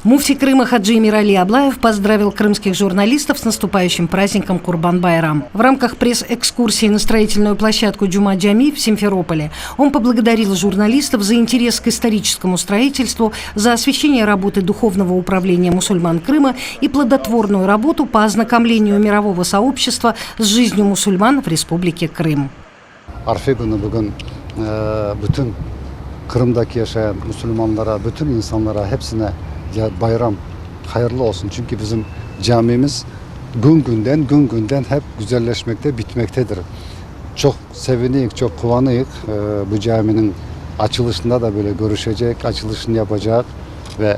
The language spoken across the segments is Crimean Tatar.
Муфти Крыма Хаджи Эмирали Аблаев поздравил крымских журналистов с наступающим праздником Курбан-Байрам. В рамках пресс-экскурсии на строительную площадку Джума-Джами в Симферополе он поблагодарил журналистов за интерес к историческому строительству, за освещение работы Духовного управления мусульман Крыма и плодотворную работу по ознакомлению мирового сообщества с жизнью мусульман в Республике Крым. Arfe künü bugün bütün Qırımdaki yaşayan musulmanlara, bütün insanlara, hepsine bayram hayırlı olsun. Çünki bizim camimiz kün-künden, kün-künden hep güzelleşmekte, bitmektedir. Çoq seviniyik, çoq quvanıyıq, bu caminiñ açılışında da böyle körüşecek, açılışını yapacaq ve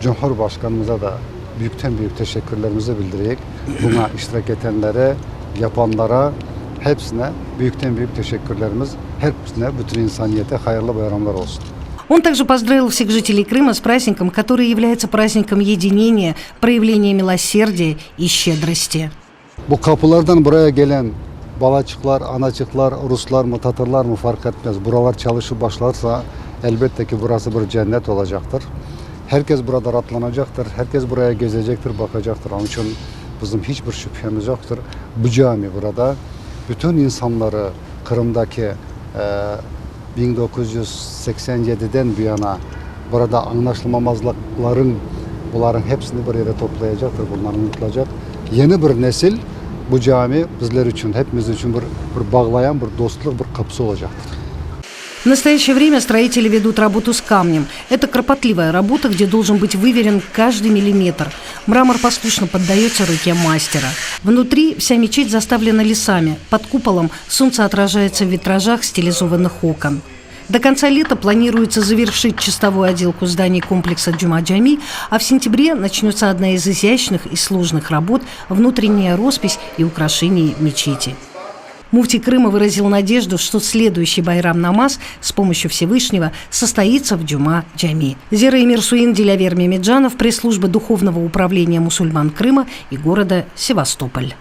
Cumhurbaşqanımıza da büyükten-büyük teşekkürlerimizi bildireyik. Buña iştirak etenlere, yapanlara, hepsine büyükten-büyük teşekkürlerimiz, hepsine, bütün insaniyete hayırlı bayramlar olsun. Он также поздравил всех жителей Крыма с праздником, который является праздником единения, проявления милосердия и щедрости. Bu qapılardan buraya gelen balaçıqlar, anaçıqlar, ruslarmı, tatarlarmı farq etmez, buralar çalışıp başlarsa, elbette ki, burası bir cennet olacaqtır. Her kes burada raatlanacaqtır, her kes buraya gezecektir, baqacaqtır. Onıñ içün bizim hiç bir şübhemiz yoqtır, bu cami burada bütün insanları Qırımdaki 1987-den bu yana burada añlaşılmamazlıqlarıñ, bularıñ hepsini bir yere toplayacaqtır, bunlar unutılacaq. Yeni bir nesil bu cami bizler içün, hepimiz içün bir bir bağlayan, bir dostluq, bir qapısı olacaqtır. В настоящее время строители ведут работу с камнем. Это кропотливая работа, где должен быть выверен каждый миллиметр. Мрамор послушно поддается руке мастера. Внутри вся мечеть заставлена лесами. Под куполом солнце отражается в витражах стилизованных окон. До конца лета планируется завершить чистовую отделку зданий комплекса Джума-Джами, а в сентябре начнется одна из изящных и сложных работ – внутренняя роспись и украшение мечети. Муфти Крыма выразил надежду, что следующий Байрам-намаз с помощью Всевышнего состоится в Джума-Джами. Зера Эмирсуин, Дилявер Мемеджанов, пресс-служба Духовного управления мусульман Крыма и города Севастополь.